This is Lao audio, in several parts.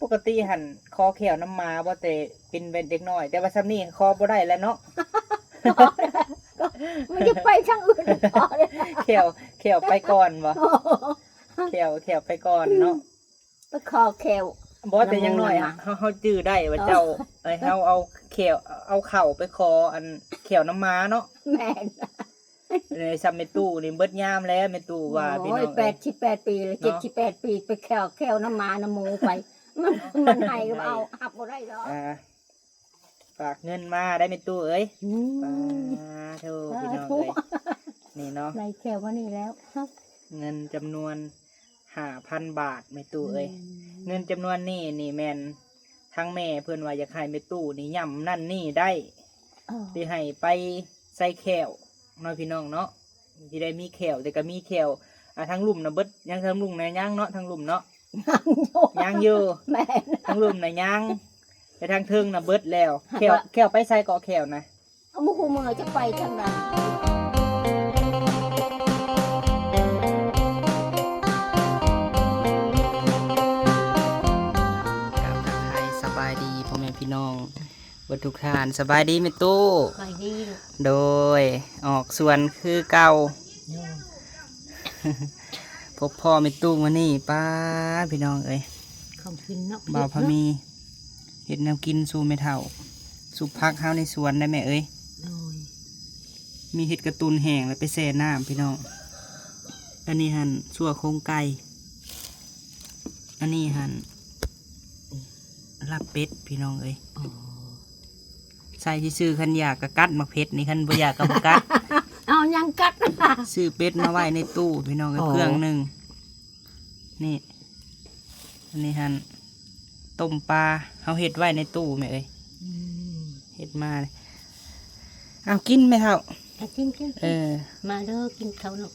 ປົກກະຕິຫັ້ນຂໍແຂ້ວນຳໝາບໍ່ ແຕ່ເປັນເດັກນ້ອຍ ແຕ່ວ່າຊ່ຳນີ້ຂໍບໍ່ໄດ້ແລ້ວເນາະ. ມັນຈະໄປທາງອື່ນພໍ ແຂ້ວ ແຂ້ວໄປກ່ອນບໍ່? ແຂ້ວ ແຂ້ວໄປກ່ອນເນາະ ໄປຂໍແຂ້ວ ບໍ່ ແຕ່ຢ່າງໜ້ອຍ ນຳໝູນຳໝາ ເຮົາ ເຮົາຈື່ໄດ້ວ່າເຈົ້າ ເອີ ເຮົາເອົາແຂ້ວ ເອົາເຂົ້າໄປຂໍອັນແຂ້ວນຳໝາເນາະ. ແມ່ນ ເອີ ຊ່ຳແມ່ຕູ້ນີ້ເບິດຍາມແລ້ວ ແມ່ຕູ້ວ່າ ໂອ້ຍ ພີ່ນ້ອງເອີຍ ແປດສິບແປດປີແລ້ວ ເນາະ ເຈັດສິບແປດປີ ໄປແຂ້ວ ແຂ້ວນຳໝານຳໝູໄປ ມັນ ມັນໃຫ້ກໍເອົາ ຮັບບໍ່ໄດ້ດອກ. ອ່າ ຝາກເງິນມາໄດ້ແມ່ຕູ້ເອີຍ. ອືມ ປາໂທ ສາທຸ ພີ່ນ້ອງເອີຍ ນີ້ເນາະ ໄດ້ແຂ້ວມານີ້ແລ້ວ ເງິນຈຳນວນຫ້າພັນບາດແມ່ຕູ້ເອີຍ. ອືມ ເງິນຈຳນວນນີ້ນີ້ແມ່ນທາງແມ່ເພິ່ນວ່າຢາກໃຫ້ແມ່ຕູ້ນີ້ຫຍ້ຳນັ້ນນີ້ໄດ້ ອໍ ທີ່ໃຫ້ໄປໃສ່ແຂ້ວເນາະ ພີ່ນ້ອງເນາະ ທີ່ໄດ້ມີແຂ້ວ ແຕ່ກໍມີແຂ້ວ ອ່າ ທາງລຸ່ມນະເບິດ ຍັງທາງລຸ່ມນະ ຍັງເນາະ ທາງລຸ່ມເນາະ ຍັງຢູ່ ຍັງຢູ່ ແມ່ນ ທາງລຸ່ມນະຍັງ ແຕ່ທາງເທິງນະເບິດແລ້ວ. ຫາກ ແຂ້ວ ວ່າ ແຂ້ວໄປໃສເກາະ ແຂ້ວນະ? ເອົາ ບໍ່ຮູ້ເມືອຈະໄປທາງໃດ. ກາບທັກທາຍສະບາຍດີພໍ່ແມ່ພີ່ນ້ອງເບິດທຸກທ່ານ. ສະບາຍດີແມ່ຕູ້. ສະບາຍດີລູກ. ໂດຍ ອອກສວນຄືເກົ່າ. ໂດຍ ພົບພໍ້ແມ່ຕູ້ມື້ນີ້ ປ້າ ພີ່ນ້ອງເອີຍ ຂອງກິນເນາະ ບ່າວພາມີ ເຮັດແນວກິນສູ່ແມ່ເຖົ້າ ຊຸບຜັກເຮົາໃນສວນໄດ້ແມ່ເອີຍ. ໂດຍ ມີເຫັດກະຕຸນແຫ້ງ ແລ້ວໄປແຊ່ນ້ຳພີ່ນ້ອງ. ອັນນີ້ຫັ້ນ ຊົ່ວໂຄງໄກ່ ອັນນີ້ຫັ້ນ ລາບເປັດພີ່ນ້ອງເອີຍ. ອໍ ໃສ່ຊື່ໆ ຄັນຢາກກໍກັດໝາກເຜັດນີ້ ຄັນບໍ່ຢາກກໍບໍ່ກັດ. ເອົາຫຍັງກັດ? ຊື້ເປັດມາໄວ້ໃນຕູ້ພີ່ນ້ອງເອີຍ ອໍ ເຄື່ອງໜຶ່ງ. ນີ້ ອັນນີ້ຫັ້ນ ຕົ້ມປາ ເຮົາເຮັດໄວ້ໃນຕູ້ແມ່ເອີຍ. ອືມ ເຮັດມາ ເອົາກິນແມ່ເຖົ້າ. ເອົາກິນ ກິນ ກິນ ເອີ ມາເດີ ກິນເຂົ້າເນາະ.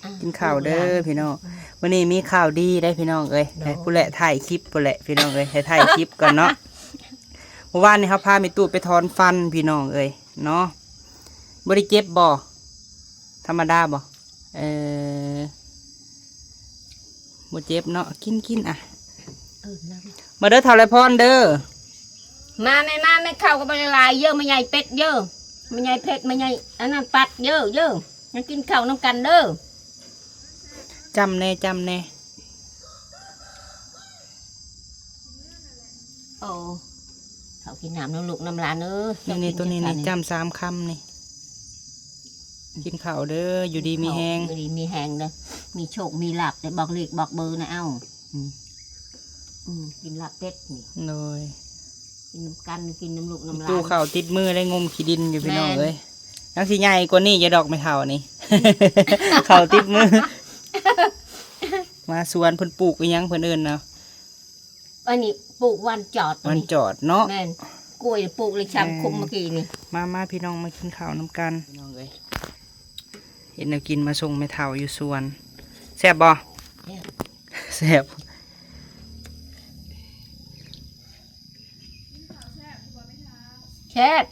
ອ່າ ກິນເຂົ້າເດີພີ່ນ້ອງ. ອືມ ມື້ນີ້ມີຂ່າວດີໄດ໋ພີ່ນ້ອງເອີຍ. ໂດຍ ພຸ້ນແຫຼະ ຖ່າຍຄລິບພຸ້ນແຫຼະພີ່ນ້ອງເອີຍ ໃຫ້ຖ່າຍຄລິບກ່ອນເນາະ. ມື້ວານນີ້ເຮົາພາແມ່ຕູ້ໄປຖອນຟັນພີ່ນ້ອງເອີຍເນາະ. ບໍ່ໄດ້ເຈັບບໍ່? ທຳມະດາບໍ່? ເອີ ບໍ່ເຈັບເນາະ. ກິນ ກິນ ອ່ະ ເອີ ມາເດີ ເຖົ້າໄລພອນເດີ. ມາແມ່ ມາແມ່ ເຂົ້າກໍບໍ່ໄດ້ຫຼາຍເດີ້ ແມ່ໃຫຍ່ເປັດເດີ້ ແມ່ໃຫຍ່ເຜັດ ແມ່ໃຫຍ່ອັນນັ້ນປັດເດີ້ ເດີ້ ມາກິນເຂົ້ານຳກັນເດີ້. ຈ້ຳແດ່ ຈ້ຳແດ່. ໂອ້ ເຂົ້າກິນນ້ຳນຳລູກນຳຫຼານເອີຍ. ນີ້ ນີ້ ໂຕນີ້ນີ້ ຈ້ຳສາມຄຳນີ້. ກິນເຂົ້າເດີ ຢູ່ດີມີແຮງ ຢູ່ດີມີແຮງເດີ ມີໂຊກມີລາບ ໄດ້ບອກເລກບອກເບີນະເອົາ. ອືມ ອືມ ກິນລາບເປັດນີ້. ໂດຍ ກິນນຳກັນ ກິນນຳລູກນຳຫຼານ. ຕູ້ເຂົ້າຕິດມືໄດ້ ງົມຂີ້ດິນຢູ່ພີ່ນ້ອງເອີຍ. ແມ່ນ ຍັງຊິໃຫຍ່ກວ່ານີ້ຢູ່ດອກແມ່ເຖົ້ານີ້ ເຂົ້າຕິດມື. ມາສວນເພິ່ນປູກອີ່ຫຍັງເພິ່ນເອີ້ນນະ? ອັນນີ້ປູກຫວ່ານຈອດ ຫວ່ານຈອດເນາະ. ແມ່ນ ກ້ວຍປູກເລີຍຊຳ ເອີ ຄຸມເມື່ອກີ້ນີ້. ມາ ມາພີ່ນ້ອງ ມາກິນເຂົ້ານຳກັນ ພີ່ນ້ອງເອີຍ. ເຮັດແນວກິນມາສົ່ງແມ່ເຖົ້າຢູ່ສວນ. ແຊບບໍ່? ແຊບ ແຊບ. ແຊບ.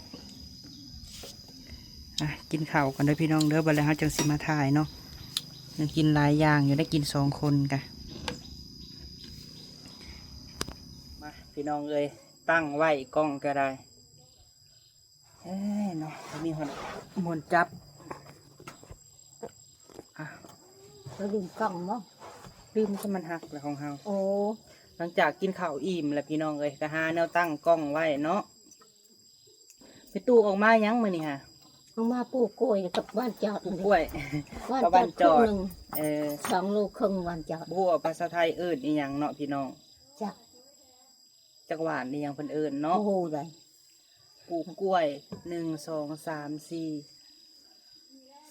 ອ່ະ ກິນເຂົ້າກ່ອນເດີພີ່ນ້ອງເດີ ບັດແລ້ວເຮົາຈັ່ງຊິມາຖ່າຍເນາະ. ຍັງກິນຫຼາຍຢ່າງຢູ່ ໄດ້ກິນສອງຄົນກະ. ມາພີ່ນ້ອງເອີຍ ຕັ້ງໄວ້ກ້ອງກໍໄດ້. ເອີຍເນາະ ມີຮອດໝ່ວນຈັບ. ອ່ະ ເຮົາລືມກ້ອງບໍ່? ລືມ ກໍມັນຫັກແລ້ວຂອງເຮົາ. ໂອ້ ຫຼັງຈາກກິນເຂົ້າອີ່ມແລ້ວພີ່ນ້ອງເອີຍ ກໍຫາແນວຕັ້ງກ້ອງໄວ້ເນາະ. ໄປຕູ້ອອກມາຫຍັງມື້ນີ້ຫະ? ອອກມາປູກກ້ວຍກັບຫວ່ານຈອດ. ປູກກ້ວຍ ຫວ່ານຈອດ ກັບຫວ່ານຈອດ ຄົນໜຶ່ງ ເອີ ສອງໂລເຄິ່ງຫວ່ານຈອດ. ບໍ່ຮູ້ວ່າພາສາໄທເອີ້ນອີ່ຫຍັງເນາະພີ່ນ້ອງ. ຈັກ ຈັກຫວ່ານອີ່ຫຍັງເພິ່ນເອີ້ນເນາະ ບໍ່ຮູ້ໃດ. ປູກກ້ວຍ ໜຶ່ງ ສອງ ສາມ ສີ່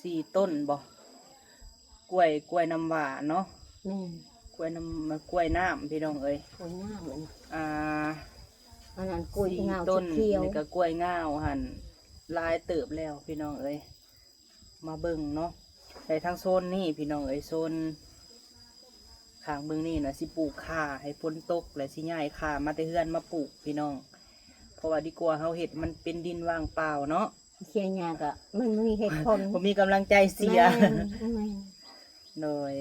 ສີ່ຕົ້ນບໍ? ກ້ວຍ ກ້ວຍນ້ຳຫວາເນາະ. ແມ່ນ ກ້ວຍນ້ຳ ກ້ວຍນ້ຳພີ່ນ້ອງເອີຍ. ກ້ວຍນ້ຳ ອ່າ ອັນນັ້ນກ້ວຍງາວຂຽວ ນີ້ກໍກ້ວຍງາວຫັ້ນ ຫຼາຍເຕີບແລ້ວພີ່ນ້ອງເອີຍ. ມາເບິ່ງເນາະ ແລະ ທາງໂຊນນີ້ພີ່ນ້ອງເອີຍ ໂຊນຂ້າງເບິ່ງນີ້ນະ ຊິປູກຂ່າໃຫ້ຝົນຕົກ ແລະ ຊິຍ້າຍຂ່າມາແຕ່ເຮືອນມາປູກພີ່ນ້ອງ. ເພາະວ່າດີກວ່າເຮົາເຮັດມັນເປັນດິນວ່າງເປົ່າເນາະ. ເສຍຫຍ້າກໍມັນບໍ່ມີເຫດຜົນ ບໍ່ມີກຳລັງໃຈເສຍ. ແມ່ນ ແມ່ນ. ໂດຍ.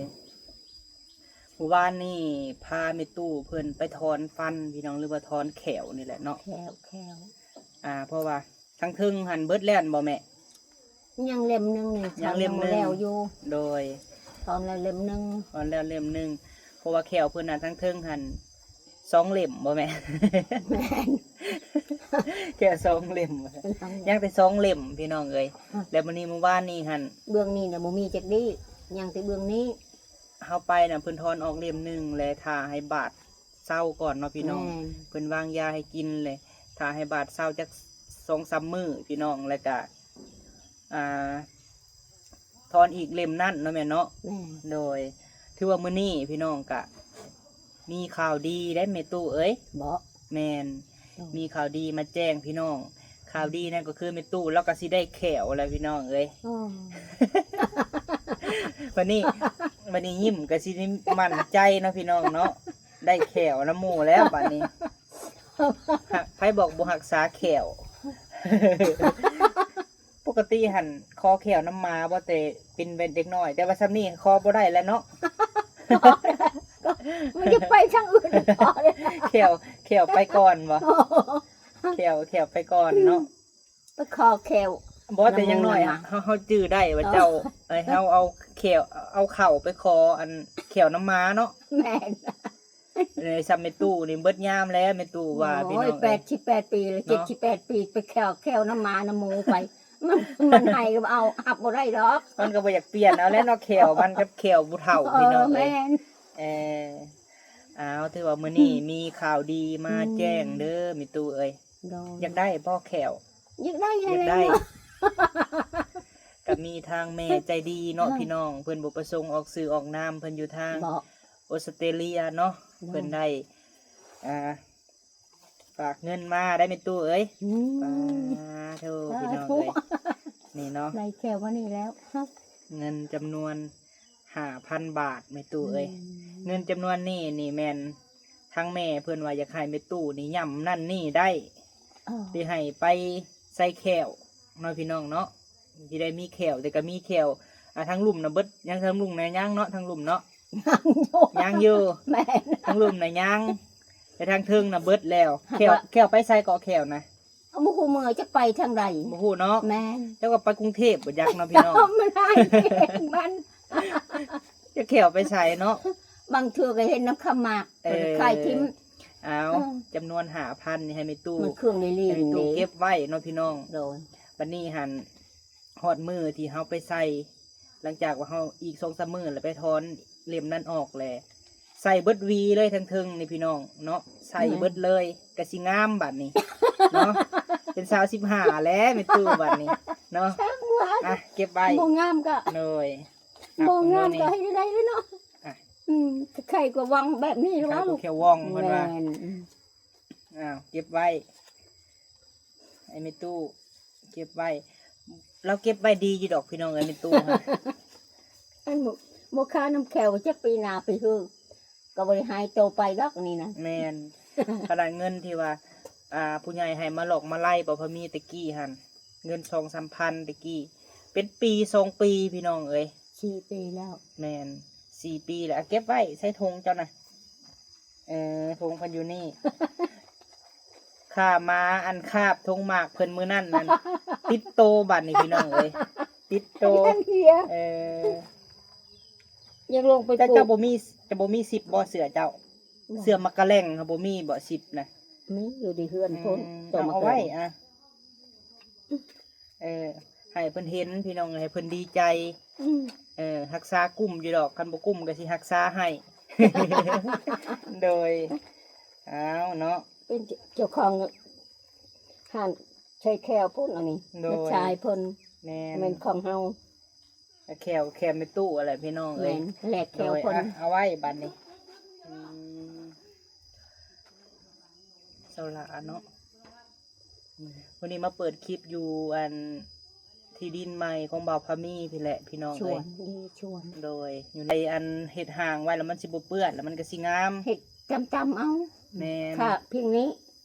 ມື້ວານນີ້ພາແມ່ຕູ້ເພິ່ນໄປຖອນຟັນພີ່ນ້ອງ ຫຼືວ່າຖອນແຂ້ວນີ້ແຫຼະເນາະ ແຂ້ວ ແຂ້ວ ອ່າ ເພາະວ່າທາງເທິງຫັ້ນເບິດແລ້ວແມ່ນບໍ່ແມ່? ຍັງເຫຼັ້ມໜຶ່ງນີ້ ຍັງເຫຼັ້ມໜຶ່ງ ຖອນຍັງບໍ່ແລ້ວຢູ່ ໂດຍ ຖອນແລ້ວເຫຼັ້ມໜຶ່ງ ຖອນແລ້ວເຫຼັ້ມໜຶ່ງ ເພາະວ່າແຂ້ວເພິ່ນນະ ທາງເທິງຫັ້ນສອງເຫຼັ້ມບໍ່ແມ່? ແມ່ນ ແຂ້ວສອງເຫຼັ້ມ ສອງເຫຼັ້ມ ຍັງແຕ່ສອງເຫຼັ້ມພີ່ນ້ອງເອີຍ ອ່ະ ແລ້ວມື້ນີ້ ມື້ວານນີ້ຫັ້ນ ເບື້ອງນີ້ນະບໍ່ມີຈັກດີ້ ຍັງແຕ່ເບື້ອງນີ້ ເຮົາໄປນະ ເພິ່ນຖອນອອກເຫຼັ້ມໜຶ່ງ ແລະຖ້າໃຫ້ບາດເຊົາກ່ອນເນາະພີ່ນ້ອງ ແມ່ນ ເພິ່ນວາງຢາໃຫ້ກິນ ແລະຖ້າໃຫ້ບາດເຊົາຈັກສອງສາມມື້ພີ່ນ້ອງ ແລ້ວກະ ອ່າ ຖອນອີກເຫຼັ້ມນັ້ນເນາະແມ່ເນາະ ແມ່ນ ໂດຍ ຖືວ່າມື້ນີ້ພີ່ນ້ອງກະມີຂ່າວດີເດ້ແມ່ຕູ້ເອີຍ ເບາະ ແມ່ນ ໂດຍ ມີຂ່າວດີມາແຈ້ງພີ່ນ້ອງ ຂ່າວດີນັ້ນກໍຄືແມ່ຕູ້ລາວກໍຊິໄດ້ແຂ້ວແລ້ວພີ່ນ້ອງເອີຍ ອໍ ບັດນີ້ ບັດນີ້ຍິ້ມກໍຊິໄດ້ໝັ້ນໃຈເນາະພີ່ນ້ອງເນາະ ໄດ້ແຂ້ວນຳໝູ່ແລ້ວບັດນີ້ ຮັກ ໃຜບອກບໍ່ຮັກສາແຂ້ວ ປົກກະຕິຫັ້ນຂໍແຂ້ວນຳໝາບໍ່ ແຕ່ເປັນເດັກນ້ອຍ ແຕ່ວ່າຊ່ຳນີ້ຂໍບໍ່ໄດ້ແລ້ວເນາະ ມັນຈະໄປທາງອື່ນຕໍ່ເລີຍ ແຂ້ວ ແຂ້ວໄປກ່ອນບໍ່? ແຂ້ວ ແຂ້ວໄປກ່ອນເນາະ ໄປຂໍແຂ້ວ ບໍ່ ແຕ່ຢ່າງໜ້ອຍ ນຳໝູ່ນຳໝາ ເຮົາ ເຮົາຈື່ໄດ້ວ່າເຈົ້າ ເອີ ເຮົາເອົາແຂ້ວ ເອົາເຂົ້າໄປຂໍອັນແຂ້ວນຳໝາເນາະ ແມ່ນ ເອີ ຊ່ຳແມ່ຕູ້ນີ້ເບິດຍາມແລ້ວ ແມ່ຕູ້ວ່າ ໂອ້ຍ ພີ່ນ້ອງເອີຍ ແປດສິບແປດປີແລ້ວ ເນາະ ເຈັດສິບແປດປີ ໄປແຂ້ວ ແຂ້ວນຳໝານຳໝູໄປ ມັນ ມັນໃຫ້ກໍເອົາ ຮັບບໍ່ໄດ້ດອກ ມັນກໍບໍ່ຢາກປ່ຽນເອົາແຫຼະເນາະ ແຂ້ວມັນກັບແຂ້ວຜູ້ເຖົ້າ ເອີ ພີ່ນ້ອງເອີຍ ແມ່ນ ເອີ ອ້າວ ຖືວ່າມື້ນີ້ ອືມ ມີຂ່າວດີມາແຈ້ງເດີ ອືມ ແມ່ຕູ້ເອີຍ ໂດຍ ຢາກໄດ້ບໍ່ແຂ້ວ? ຢາກໄດ້ ຢາກໄດ້ ແລ້ວເນາະ ກໍມີທາງແມ່ໃຈດີເນາະ ເອີ ພີ່ນ້ອງ ເພິ່ນບໍ່ປະສົງອອກຊື່ອອກນາມ ເພິ່ນຢູ່ທາງ ເບາະ ອອສເຕຣເລຍເນາະ ເນາະ ເພິ່ນໄດ້ ອ່າ ຝາກເງິນມາໄດ້ແມ່ຕູ້ເອີຍ ອືມ ປາໂທ ສາທຸ ພີ່ນ້ອງເອີຍ ນີ້ເນາະ ໄດ້ແຂ້ວມານີ້ແລ້ວ ເງິນຈຳນວນຫ້າພັນບາດແມ່ຕູ້ເອີຍ ອືມ ເງິນຈຳນວນນີ້ນີ້ແມ່ນທາງແມ່ເພິ່ນວ່າຢາກໃຫ້ແມ່ຕູ້ນີ້ຫຍ້ຳນັ້ນນີ້ໄດ້ ອໍ ຊິໃຫ້ໄປໃສ່ແຂ້ວເນາະ ພີ່ນ້ອງເນາະ ຊິໄດ້ມີແຂ້ວ ແຕ່ກໍມີແຂ້ວ ອ່າ ທາງລຸ່ມນະເບິດ ຍັງທາງລຸ່ມນະ ຍັງເນາະ ທາງລຸ່ມເນາະ ຍັງຢູ່ ຍັງຢູ່ ແມ່ນ ທາງລຸ່ມນະຍັງ ແຕ່ທາງເທິງນະເບິດແລ້ວ ຫາກວ່າ ແຂ້ວ ແຂ້ວໄປໃສເກາະ ແຂ້ວນະ ເອົາ ບໍ່ຮູ້ເມືອຈັກໄປທາງໃດ ບໍ່ຮູ້ເນາະ ແມ່ນ ຈັກວ່າໄປກຸງເທບບໍ່ຈັກເນາະ ພີ່ນ້ອງ ມັນຫາຍເອງມັນ ຈັກແຂ້ວໄປໃສເນາະ ບາງເທື່ອກໍເຫັນນຳຄຳໝາກ ເອີ ເພິ່ນຂາຍຖິ້ມ ເອົາ ເອີ ຈຳນວນຫ້າພັນນີ້ໃຫ້ແມ່ຕູ້ ມັນເຄື່ອງລີ້ໆ ໃຫ້ແມ່ຕູ້ເກັບໄວ້ເນາະ ພີ່ນ້ອງ ໂດຍ ບັດນີ້ຫັ້ນ ຮອດມື້ທີ່ເຮົາໄປໃສ່ ຫຼັງຈາກວ່າເຮົາອີກສອງສາມມື້ແລ້ວໄປຖອນເຫຼັ້ມນັ້ນອອກແລ້ວ ໃສ່ເບິດຫວີເລີຍທາງເທິງນີ້ພີ່ນ້ອງເນາະ ໃສ່ເບິດເລີຍ ແມ່ນ ກະຊິງາມບັດນີ້ເນາະ ເປັນສາວສິບຫ້າແລ້ວແມ່ຕູ້ບັດນີ້ເນາະ ອ່ະ ເກັບໄວ້ ບໍ່ງາມກໍ ໂດຍ ບໍ່ງາມກໍໃຫ້ໄດ້ເນາະ ອ່ະ ອືມ ໃຄກໍຫວັງແບບນີ້ແຫຼະ ໃຄກໍແຄ່ຫວັງເພິ່ນວ່າ ແມ່ນ ອ້າວ ເກັບໄວ້ ໃຫ້ແມ່ຕູ້ເກັບໄວ້ ລາວເກັບໄວ້ດີຢູ່ດອກພີ່ນ້ອງເອີຍ ແມ່ຕູ້ຫັ້ນ ອັນບໍ່ ບໍ່ຄານຳແຂ້ວ ຈັກປີໜ້າໄປເຮີ້ ກໍບໍ່ໄດ້ຫາຍໂຕໄປດອກນີ້ນະ ແມ່ນ ຂະໜາດເງິນທີ່ວ່າ ອ່າ ຜູ້ໃຫຍ່ໃຫ້ມາຫຼອກມາໄລ່ບໍ່ ພະມີແຕ່ກີ້ຫັ້ນ ເງິນສອງສາມພັນແຕ່ກີ້ ເປັນປີສອງປີພີ່ນ້ອງເອີຍ ສີ່ປີແລ້ວ ແມ່ນ ສີ່ປີແລ້ວ ເກັບໄວ້ໃສ່ຖົງເຈົ້ານະ ເອີ ຖົງເພິ່ນຢູ່ນີ້ ຂ້າມາອັນຄາບຖົງໝາກເພິ່ນມື້ນັ້ນນັ້ນ ຕິດໂຕບັດນີ້ພີ່ນ້ອງເອີຍ ຕິດໂຕ ອັນເຫືອ ເອີ ຢາກລົງໄປ ແຕ່ເຈົ້າບໍ່ມີ ເຈົ້າບໍ່ມີຊິບບໍ່ ເສື້ອເຈົ້າ ບໍ່ ເສື້ອໝາກກະແລັງຫັ້ນບໍ່ມີບໍ່ ຊິບນະ ມີຢູ່ໃນເຮືອນພຸ້ນ ອືມ ເອົາໄວ້ ອ່ະ ເອີ ໃຫ້ເພິ່ນເຫັນພີ່ນ້ອງ ໃຫ້ເພິ່ນດີໃຈ ອືມ ເອີ ຮັກສາກຸ້ມຢູ່ດອກ ຄັນບໍ່ກຸ້ມກໍຊິຮັກສາໃຫ້ ໂດຍ ອ້າວເນາະ ເປັນເຈົ້າຂອງຮ້ານໃສ່ແຂ້ວພຸ້ນ ອັນນີ້ ໂດຍ ແມ່ຊາຍເພິ່ນ ແມ່ນ ແມ່ນຂອງເຮົາ ແຂ້ວ ແຂ້ວແມ່ຕູ້ຫັ້ນແຫຼະພີ່ນ້ອງເອີຍ ແມ່ນ ແລກແຂ້ວເພິ່ນ ໂດຍ ອ່ະ ເອົາໄວ້ບັດນີ້ ອືມ ເຊົາຫຼ້າເນາະ ມື້ນີ້ມາເປີດຄລິບຢູ່ອັນທີ່ດິນໃໝ່ຂອງບ່າວພາມີພີ້ແຫຼະພີ່ນ້ອງເອີຍ ສວນ ຢູ່ໃນອັນເຮັດຮ່າງໄວ້ແລ້ວມັນຊິບໍ່ເປື້ອນ ແລ້ວມັນກໍຊິງາມ ເຮັດຈ້ຳໆເອົາ ແມ່ນ ຄ່າພຽງນີ້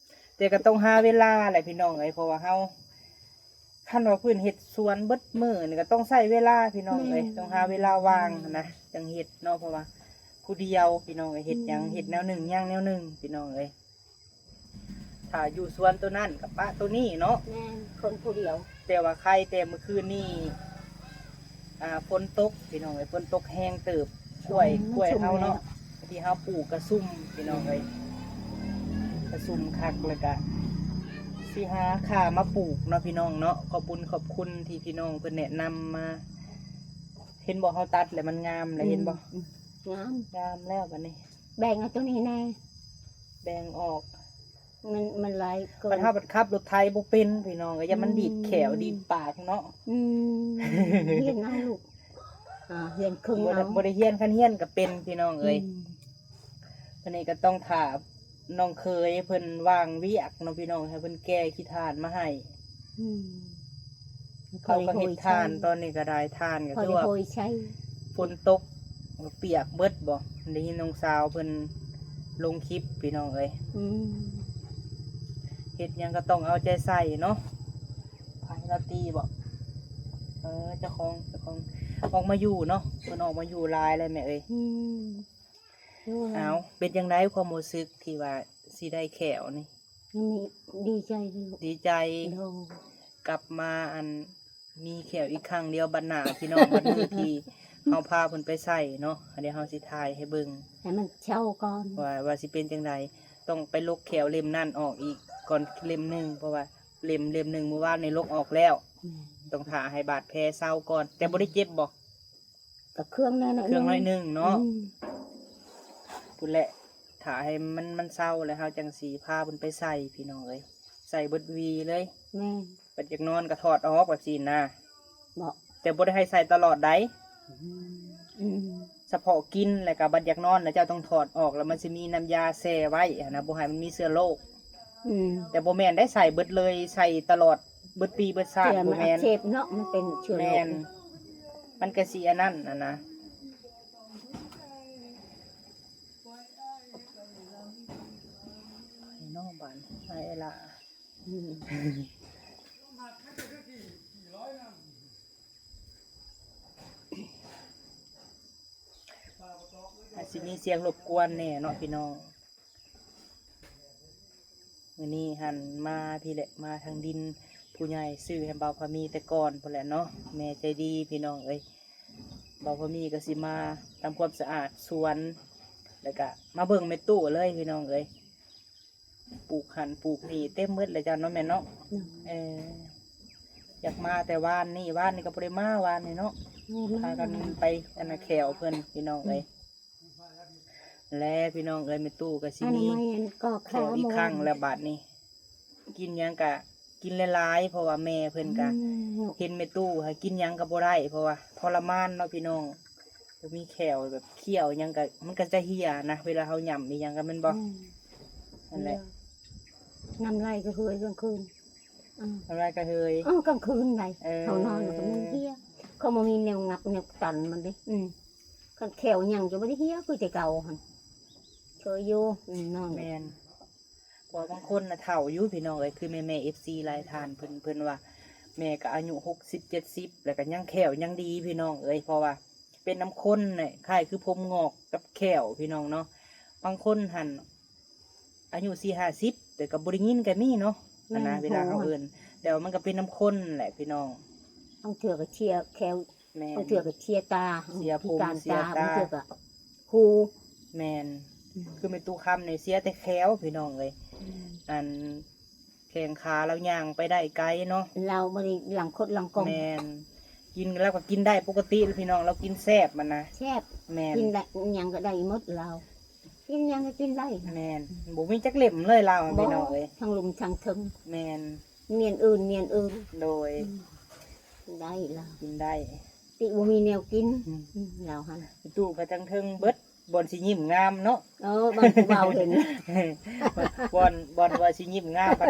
ແຕ່ກໍຕ້ອງຫາເວລາແຫຼະພີ່ນ້ອງເອີຍ ເພາະວ່າເຮົາ ຄັນວ່າເພິ່ນເຮັດສວນເບິດມື້ນີ້ກໍຕ້ອງໃຊ້ເວລາພີ່ນ້ອງເອີຍ ແມ່ນ ຕ້ອງຫາເວລາວ່າງຫັ້ນນະ ຈັ່ງເຮັດເນາະ ເພາະວ່າ ຜູ້ດຽວພີ່ນ້ອງເອີຍ ເຮັດຫຍັງ ອືມ ເຮັດແນວໜຶ່ງຍ່າງແນວໜຶ່ງພີ່ນ້ອງເອີຍ. ຖ້າຢູ່ສວນໂຕນັ້ນກໍປະໂຕນີ້ເນາະ ແມ່ນ ຄົນຜູ້ດຽວ. ແຕ່ວ່າໄຄແຕ່ມື້ຄືນນີ້ ອ່າ ຝົນຕົກພີ່ນ້ອງເອີຍ ຝົນຕົກແຮງເຕີບ. ກ້ວຍ ອືມ ກ້ວຍເຮົາເນາະ ມັນຊຸ່ມແລ້ວ ທີ່ເຮົາປູກກະຊຸ່ມພີ່ນ້ອງເອີຍ ກະຊຸ່ມຄັກ ແລ້ວກະຊິຫາຄ່າມາປູກເນາະພີ່ນ້ອງເນາະ. ຂອບບຸນຂອບຄຸນທີ່ພີ່ນ້ອງເພິ່ນແນະນຳມາ. ເຫັນບໍ່ ເຮົາຕັດແລ້ວມັນງາມແລ້ວ ເຫັນບໍ່? ອືມ ອືມ ງາມ ງາມແລ້ວບັດນີ້. ແບ່ງເອົາໂຕນີ້ແດ່ ແບ່ງອອກ ມັນ ມັນຫຼາຍເກີນ. ບັດເຮົາບັດຂັບລົດໄຖບໍ່ເປັນພີ່ນ້ອງເອີຍ ຢ້ານມັນ ອືມ ດີດແຂ້ວດີດປາກເນາະ. ອືມ ຮຽນເອົາລູກ ອ່າ ຮຽນເຄິ່ງ ບໍ່ໄດ້ ເອົາ ບໍ່ໄດ້ຮຽນ ຄັນຮຽນກໍເປັນພີ່ນ້ອງເອີຍ. ອືມ ບັດນີ້ກໍຕ້ອງຖ້ານ້ອງເຂີຍເພິ່ນວ່າງວຽກເນາະພີ່ນ້ອງ ໃຫ້ເພິ່ນແກ່ຂີ້ຖ່ານມາໃຫ້. ອືມ ເຂົາກໍເຮັດຖ່ານ ຕອນນີ້ກໍໄດ້ຖ່ານ ກໍຄືວ່າຝົນຕົກປຽກເບິດບໍ່? ໄດ້ຍິນນ້ອງສາວເພິ່ນລົງຄລິບພີ່ນ້ອງເອີຍ. ອືມ ເຮັດຫຍັງກໍຕ້ອງເອົາໃຈໃສ່ເນາະ. ໃຜລາຕີບໍ່? ເອີ ເຈົ້າຂອງ ເຈົ້າຂອງອອກມາຢູ່ເນາະ ເພິ່ນອອກມາຢູ່ຫຼາຍແລ້ວແມ່ເອີຍ. ອືມ ເອົາ ເປັນຈັ່ງໃດຄວາມຮູ້ສຶກທີ່ວ່າຊິໄດ້ແຂ້ວນີ້? ອືມ ດີໃຈຢູ່ ດີໃຈ ໂດຍ ກັບມາ ອັນ ມີແຂ້ວອີກຄັ້ງດຽວ ບັດໜ້າພີ່ນ້ອງ ບັດມື້ທີ່ເຮົາພາເພິ່ນໄປໃສ່ເນາະ ດຽວເຮົາຊິຖ່າຍໃຫ້ເບິ່ງ ໃຫ້ມັນເຊົາກ່ອນ ວ່າ ວ່າຊິເປັນຈັ່ງໃດ. ຕ້ອງໄປລົກແຂ້ວເຫຼັ້ມນັ້ນອອກອີກກ່ອນເຫຼັ້ມໜຶ່ງ ເພາະວ່າເຫຼັ້ມ ເຫຼັ້ມໜຶ່ງມື້ວານນີ້ລົກອອກແລ້ວ. ແມ່ນ ຕ້ອງຖ້າໃຫ້ບາດແຜເຊົາກ່ອນ. ແຕ່ບໍ່ໄດ້ເຈັບບໍ່? ກໍເຄືອງແດ່ໜ້ອຍ ເຄືອງໜ້ອຍໜຶ່ງເນາະ. ອືມ ພຸ້ນແຫຼະ ຖ້າໃຫ້ມັນ ມັນເຊົາແລ້ວ ເຮົາຈັ່ງຊິພາເພິ່ນໄປໃສ່ພີ່ນ້ອງເອີຍ ໃສ່ເບິດຫວີເລີຍ. ແມ່ນ ບັດຢາກນອນກໍຖອດອອກແບບຊີ້ນະ. ເບາະ ແຕ່ບໍ່ໄດ້ໃຫ້ໃສ່ຕະຫຼອດໃດ. ອືມ ອືມ ສະເພາະກິນ ແລ້ວກໍບັດຢາກນອນນະ ເຈົ້າຕ້ອງຖອດອອກ ແລ້ວມັນຊິມີນ້ຳຢາແຊ່ໄວ້ຫັ້ນນະ ບໍ່ໃຫ້ມັນມີເຊື້ອໂລກ. ອືມ ແຕ່ບໍ່ແມ່ນໄດ້ໃສ່ເບິດເລີຍ ໃສ່ຕະຫຼອດເບິດປີເບິດຊາດ ເຊື້ອມັນ ບໍ່ແມ່ນ ອັກເສບເນາະ ມັນເປັນເຊື້ອໂລກ. ແມ່ນ ມັນກະຊິອັນນັ້ນຫັ້ນນະ. ໄປເນາະບາດນີ້ ໄປລະ. ອືມ ອາດຊິມີສຽງລົບກວນແດ່ເນາະພີ່ນ້ອງ. ມື້ນີ້ຫັ້ນມາພີ້ແຫຼະ ມາທາງດິນ ຜູ້ໃຫຍ່ຊື້ໃຫ້ບ່າວພາມີແຕ່ກ່ອນພຸ້ນແຫຼະເນາະ ແມ່ໃຈດີພີ່ນ້ອງເອີຍ. ບ່າວພາມີກໍຊິມາທຳຄວາມສະອາດສວນ ແລ້ວກະມາເບິ່ງແມ່ຕູ້ເລີຍພີ່ນ້ອງເອີຍ ປູກຫັ້ນປູກນີ້ເຕັມເບິດແລ້ວຈ້າເນາະແມ່ເນາະ. ເອີ ຢາກມາແຕ່ວານນີ້ ວານນີ້ກໍບໍ່ໄດ້ມາ ວານນີ້ເນາະ ພາກັນໄປອັນນະແຂ້ວເພິ່ນພີ່ນ້ອງເອີຍ. ແລະພີ່ນ້ອງເອີຍ ແມ່ຕູ້ກໍຊິມີແຂ້ວອີກຄັ້ງແລ້ວບາດນີ້. ກິນຫຍັງກະກິນຫຼາຍໆ ເພາະວ່າແມ່ເພິ່ນກະ ອືມ ເຫັນແມ່ຕູ້ຫາກິນຫຍັງກໍບໍ່ໄດ້ ເພາະວ່າທໍລະມານເນາະພີ່ນ້ອງ. ບໍ່ມີແຂ້ວ ແບບຄ້ຽວຫຍັງກະ ມັນກໍຈະເຫ່ຍນະ ເວລາເຮົາຫຍ້ຳອີ່ຫຍັງກໍແມ່ນບໍ່? ອືມ ນັ້ນແຫຼະ ນ້ຳລາຍກະເຫີຍກາງຄືນ. ອືມ ນ້ຳລາຍກະເຫີຍ ເອີ ກາງຄືນໃດ ເອີ ເຮົານອນມັນກໍມີເຫ່ຍ ເຂົາບໍ່ມີແນວງັບແນວຕັນມັນເດ້. ອືມ ຄັນແຂ້ວຫຍັງຈະບໍ່ໄດ້ເຫ່ຍຄືແຕ່ເກົ່າຫັ້ນ ເຄີຍຢູ່. ອືມ ນອນ ແມ່ນ ເພາະວ່າບາງຄົນນະເຖົ້າຢູ່ພີ່ນ້ອງເອີຍ ຄືແມ່ໆ ເອັຟຊີ ຫຼາຍທ່ານ ເພິ່ນ ເພິ່ນວ່າແມ່ກໍອາຍຸຫົກສິບ ເຈັດສິບ ແລ້ວກໍຍັງແຂ້ວຍັງດີພີ່ນ້ອງເອີຍ. ເພາະວ່າເປັນນຳຄົນແຫຼະ ຄ້າຍຄືຜົມງອກກັບແຂ້ວພີ່ນ້ອງເນາະ. ບາງຄົນຫັ້ນ ອາຍຸສີ່ຫ້າສິບ ແຕ່ກໍບໍ່ໄດ້ຍິນກໍມີເນາະ ແມ່ນ ຫັ້ນນະ ເວລາເຮົາເອີ້ນ ແຕ່ວ່າມັນກໍເປັນນຳຄົນແຫຼະພີ່ນ້ອງ. ບາງເທື່ອກໍເຊຍແຂ້ວ ແມ່ນ ບາງເທື່ອກໍເຊຍຕາ ເຊຍຜົມ ພິການຕາ ເຊຍຕາ ບາງເທື່ອກໍຫູ. ແມ່ນ ອືມ ຄືແມ່ຕູ້ຄຳນີ້ເຊຍແຕ່ແຂ້ວພີ່ນ້ອງເອີຍ. ອືມ ອັນ ແຂ້ງຂາລາວຍ່າງໄປໄດ້ໄກເນາະ ລາວບໍ່ໄດ້ຫຼັງຄົດຫຼັງກົງ. ແມ່ນ ກິນ ລາວກໍກິນໄດ້ປົກກະຕິພີ່ນ້ອງ ລາວກິນແຊບຫັ້ນນະ ແຊບ. ແມ່ນ ກິນໄດ້ ຫຍັງກໍໄດ້ໝົດລາວ ກິນຫຍັງກໍກິນໄດ້. ແມ່ນ ບໍ່ມີຈັກເຫຼັ້ມເລີຍລາວ ພີ່ນ້ອງເອີຍ ທັງລຸ່ມທັງເທິງ. ແມ່ນ ນຽນອື່ນ ນຽນອື່ນ ໂດຍ ອືມ ໄດ້ລາວ ກິນໄດ້ ຕິບໍ່ມີແນວກິນ. ອືມ ອືມ ລາວຫັ້ນ ຕູ້ໄປທາງເທິງເບິດ ບ່ອນຊິຍິ້ມງາມເນາະ. ເອີ ບ່ອນຜູ້ບ່າວເຫັນ ບ່ອນ ບ່ອນວ່າຊິຍິ້ມງາມ ພັດ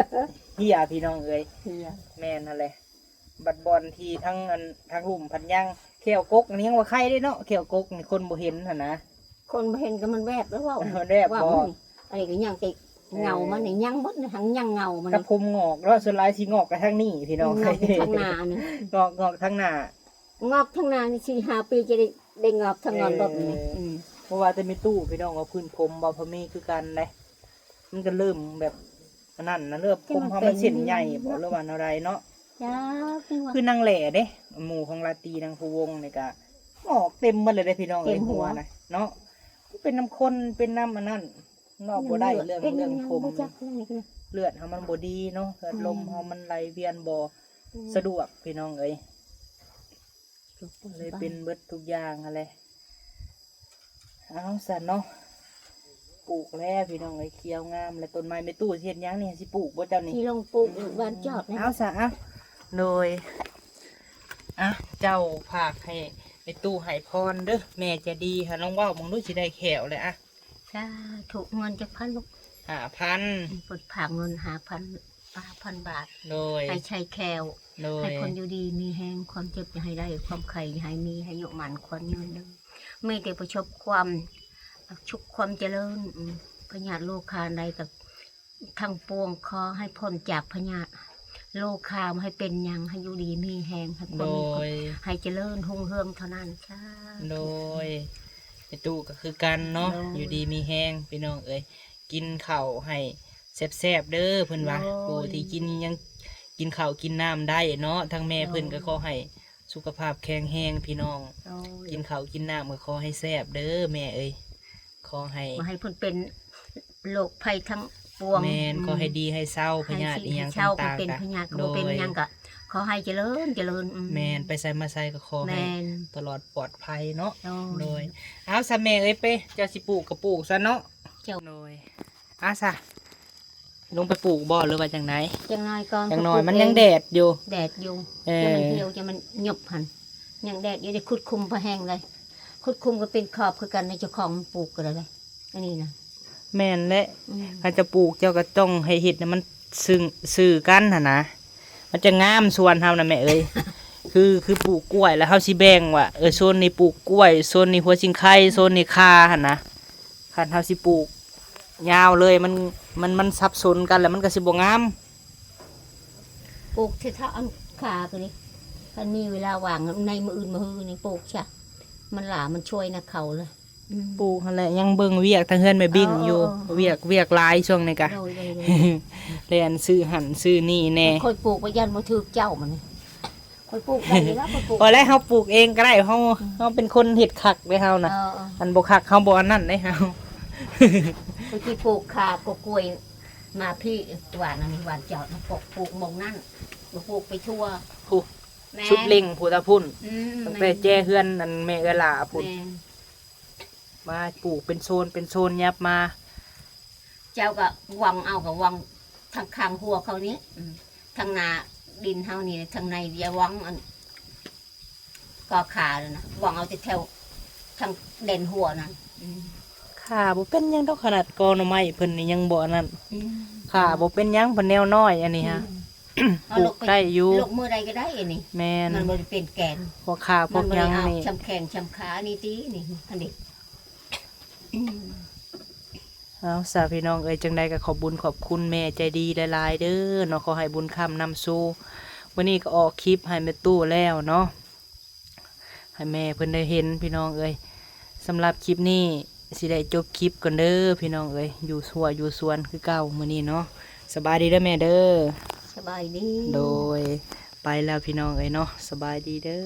ເຫ່ຍພີ່ນ້ອງເອີຍ ເຫ່ຍ. ແມ່ນຫັ້ນແຫຼະ ບັດບ່ອນທີ່ທາງອັນ ທາງລຸ່ມພັດຍັງ ແຂ້ວກົກນີ້ຍັງວ່າໄຄເດ້ເນາະ ແຂ້ວກົກນີ້ຄົນບໍ່ເຫັນຫັ້ນນະ ຄົນບໍ່ເຫັນກໍມັນແວບແລ້ວເວົ້າ ແວບບໍ່ ອັນນີ້ກໍຍັງແຕ່ເງົາມັນນີ້ ເອີ ຍັງໝົດນີ້ ທັງຍັງເງົາມັນ ຖ້າຜົມງອກເນາະ ສ່ວນຫຼາຍຊິງອກໄປທາງນີ້ພີ່ນ້ອງ ງອກທາງໜ້ານີ້ ງອກ ງອກທາງໜ້າ ງອກທາງໜ້ານີ້ ສີ່ຫ້າປີຈະໄດ້ ໄດ້ງອກທາງນອນລົດນີ້. ເອີ ອືມ ບໍ່ວ່າແຕ່ແມ່ຕູ້ພີ່ນ້ອງ ວ່າພື້ນຜົມບໍ່ ພະມີຄືກັນເດ້ ມັນກໍເລີ່ມແບບອັນນັ້ນນະ ເລີ່ມຜົມເຮົາມັນເສັ້ນໃຫຍ່ບໍ່ ຫຼືວ່າແນວໃດເນາະ ຈັກຄືຫຍັງ ຄືນາງແຫຼເດ້ ໝູ່ຂອງລາຕີນາງພູວົງນີ້ກະອອກເຕັມໝົດເລີຍເດ້ພີ່ນ້ອງເອີຍ ເຕັມຫົວ ຫົວນະເນາະ ເປັນນຳຄົນ ເປັນນຳອັນນັ້ນ ເວົ້າບໍ່ໄດ້ເລື່ອງ ເລື່ອງຜົມ ເລືອດເຮົາມັນບໍ່ດີເນາະ ເລືອດລົມເຮົາມັນໄຫຼວຽນບໍ່ສະດວກ ອືມ ພີ່ນ້ອງເອີຍ ເລີຍເປັນເບິດທຸກຢ່າງຫັ້ນແຫຼະ. ເອົາຊັ້ນເນາະ ປູກແລ້ວພີ່ນ້ອງເອີຍ ຂຽວງາມແລ້ວ ຕົ້ນໄມ້. ແມ່ຕູ້ຊິເຮັດຫຍັງນີ້ ຊິປູກບໍ່ເຈົ້ານີ້? ຊິລົງປູກຫວານຈອດນະ. ເອົາຊະ ເອົາ ໂດຍ ອ່ະ ເຈົ້າຝາກໃຫ້ແມ່ຕູ້ໃຫ້ພອນເດີ້ ແມ່ໃຈດີຫາ ລອງເວົ້າເບິ່ງດູ ຊິໄດ້ແຂ້ວແລ້ວ ອ່ະ. ສາທຸ ເງິນຈັກພັນລູກ? ຫ້າພັນ. ເພິ່ນຝາກເງິນຫ້າພັນ ຫ້າພັນບາດ ໂດຍ ໃຫ້ໄຊແຄ້ວ ໂດຍ ໃຫ້ຄົນຢູ່ດີມີແຮງ ຄວາມເຈັບຢ່າໃຫ້ໄດ້ ຄວາມໄຂ້ຢ່າໃຫ້ມີ ໃຫ້ອາຍຸໝັ້ນຂວັນຍືນເດີ້. ມີແຕ່ປະສົບຄວາມສຸກຄວາມຈະເລີນ ອືມ ພະຍາດໂລຄາໃດກໍທັງປວງ ຂໍໃຫ້ພົ້ນຈາກພະຍາດໂລຄາ ບໍ່ໃຫ້ເປັນຫຍັງ ໃຫ້ຢູ່ດີມີແຮງ ໃຫ້ຄວາມມີ ໂດຍ ໃຫ້ຈະເລີນຮຸ່ງເຮືອງເທົ່ານັ້ນ ສາທຸ. ໂດຍ ແມ່ຕູ້ກໍຄືກັນເນາະ ໂດຍ ຢູ່ດີມີແຮງພີ່ນ້ອງເອີຍ ກິນເຂົ້າໃຫ້ແຊບໆເດີ້ ເພິ່ນວ່າ ໂດຍ ຜູ້ທີ່ກິນ ຍັງກິນເຂົ້າກິນນ້ຳໄດ້ເນາະ ທາງແມ່ ໂດຍ ເພິ່ນກໍຂໍໃຫ້ສຸຂະພາບແຂງແຮງພີ່ນ້ອງ ໂດຍ ກິນເຂົ້າກິນນ້ຳກໍຂໍໃຫ້ແຊບເດີ້ແມ່ເອີຍ ຂໍໃຫ້ ບໍ່ໃຫ້ເພິ່ນເປັນໂລກໄພທັງປວງ ແມ່ນ ອືມ ຂໍໃຫ້ດີໃຫ້ເຊົາ ໃຫ້ ພະຍາດອີ່ຫຍັງຕ່າງໆ ເປັນພະຍາດກໍບໍ່ເປັນຫຍັງ ໂດຍ ກໍຂໍໃຫ້ຈະເລີນ ຈະເລີນ ອືມ ແມ່ນ ໄປໃສມາໃສກໍຂໍໃຫ້ ແມ່ນ ຕະຫຼອດປອດໄພເນາະ ໂດຍ ໂດຍ. ເອົາຊະແມ່ເອີຍ ໄປ ເຈົ້າຊິປູກກໍປູກຊະເນາະ ເຈົ້າ ໂດຍ. ອາຊະ ລົງໄປປູກບໍ່ ຫຼືວ່າຈັ່ງໃດ? ຈັ່ງໜ້ອຍກ່ອນ ຈັ່ງໜ້ອຍ ມັນຍັງແດດຢູ່ ແດດຢູ່ ເອີ ຈະມັນຫ່ຽວ ຈະມັນຫຍົບຫັ້ນ ຍັງແດດຢູ່ ໄດ້ຂຸດຂຸມພໍແຮງເລີຍ ຂຸດຂຸມກໍເປັນຂອບຄືກັນ ໃນເຈົ້າຂອງປູກກໍໄດ້ ອັນນີ້ນະ ແມ່ນແຫຼະ ອືມ ຄັນຈະປູກເຈົ້າກໍຕ້ອງໃຫ້ເຮັດໃຫ້ມັນຊື່ ຊື່ກັນຫັ້ນນະ ມັນຈະງາມສວນເຮົານະແມ່ເອີຍ ຄື ຄືປູກກ້ວຍ ແລ້ວເຮົາຊິແບ່ງວ່າ ເອີ ໂຊນນີ້ປູກກ້ວຍ ໂຊນນີ້ຫົວຊິງໄຄ ໂຊນນີ້ຂ່າຫັ້ນນະ. ຄັນເຮົາຊິປູກຍາວເລີຍ ມັນ ມັນ ມັນສັບສົນກັນ ແລ້ວມັນກໍຊິບໍ່ງາມ. ປູກເທື່ອເທາະອັນຂາກໍນີ້ ຄັນມີເວລາວ່າງໃນມື້ອື່ນມື້ຮືນີ້ ປູກຊະ ມັນຫຼາ ມັນຊ່ວຍນະເຂົາເລີຍ. ອືມ ປູກຫັ້ນແຫຼະ ຍັງເບິ່ງວຽກທາງເຮືອນແມ່ບິ້ງຢູ່. ເອີ ເອີ ເອີ ວຽກ ວຽກຫຼາຍຊ່ວງນີ້ກະ ໂດຍ ໂດຍ ໂດຍ ແລ່ນຊື້ຫັ້ນຊື້ນີ້ແດ່. ຂ້ອຍປູກວ່າຢ້ານບໍ່ຖືກເຈົ້າ ມັນນີ້ ຂ້ອຍປູກໄດ້ຢູ່ແລ້ວ ຂ້ອຍປູກ ພໍແລ້ວ ເຮົາປູກເອງກໍໄດ້ ເຮົາ ອືມ ເຮົາເປັນຄົນເຮັດຄັກເດ້ເຮົານະ. ເອີ ເອີ ອັນບໍ່ຄັກເຮົາບໍ່ອັນນັ້ນເດ້ເຮົາ. ຂ້ອຍຊິປູກຂ່າກໍກ້ວຍມາພີ້ ຫວ່ານອັນນີ້ ຫວ່ານຈອດ ມາປົກ ປູກໝ່ອງນັ້ນ ມາປູກໄປທົ່ວ ພຸ້ນ ແມ່ນ ສຸດເລັ່ງພຸ້ນລະພຸ້ນ. ອືມ ຕັ້ງແຕ່ແຈເຮືອນອັນແມ່ເອື້ອຍຫຼ້າພຸ້ນ ແມ່ນ ມາປູກເປັນໂຊນເປັນໂຊນ ຫຍັບມາ. ເຈົ້າກໍຫວ່າງເອົາ ກໍຫວ່າງທາງຂ້າງຫົວເຂົານີ້ ອືມ ທາງໜ້າດິນເຮົານີ້ ທາງໃນຢ່າຫວ່າງອັນກໍຂານະ ຫວ່າງເອົາແຕ່ແຖວທາງແດນຫົວນັ້ນ. ອືມ ຂາບໍ່ເປັນຫຍັງດອກ ຂະໜາດກໍໜໍ່ໄມ້ເພິ່ນນີ້ຍັງບໍ່ອັນນັ້ນ. ອືມ ຂາບໍ່ເປັນຫຍັງ ເພິ່ນແນວນ້ອຍອັນນີ້ຫະ. ອືມ ປູກໄດ້ຢູ່ ເອົາລົກໄປ ລົກມື້ໃດກໍໄດ້ອັນນີ້. ແມ່ນ ມັນບໍ່ໄດ້ເປັນແກນ ພວກຂາພວກຫຍັງນີ້ ມັນບໍ່ໄດ້ເອົາຊຳແຂງຊຳຂານີ້ຕິ ນີ້ ອັນນີ້. ເອົາຊະພີ່ນ້ອງເອີຍ ຈັ່ງໃດກໍຂອບບຸນຂອບຄຸນແມ່ໃຈດີຫຼາຍໆເດີເນາະ ຂໍໃຫ້ບຸນຄ້ຳນຳສູ່. ມື້ນີ້ກໍອອກຄລິບໃຫ້ແມ່ຕູ້ແລ້ວເນາະ ໃຫ້ແມ່ເພິ່ນໄດ້ເຫັນພີ່ນ້ອງເອີຍ. ສຳລັບຄລິບນີ້ຊິໄດ້ຈົບຄລິບກ່ອນເດີພີ່ນ້ອງເອີຍ ຢູ່ທົ່ວຢູ່ສວນຄືເກົ່າມື້ນີ້ເນາະ. ສະບາຍດີເດີແມ່ເດີ. ສະບາຍດີ. ໂດຍ ໄປແລ້ວພີ່ນ້ອງເອີຍເນາະ ສະບາຍດີເດີ.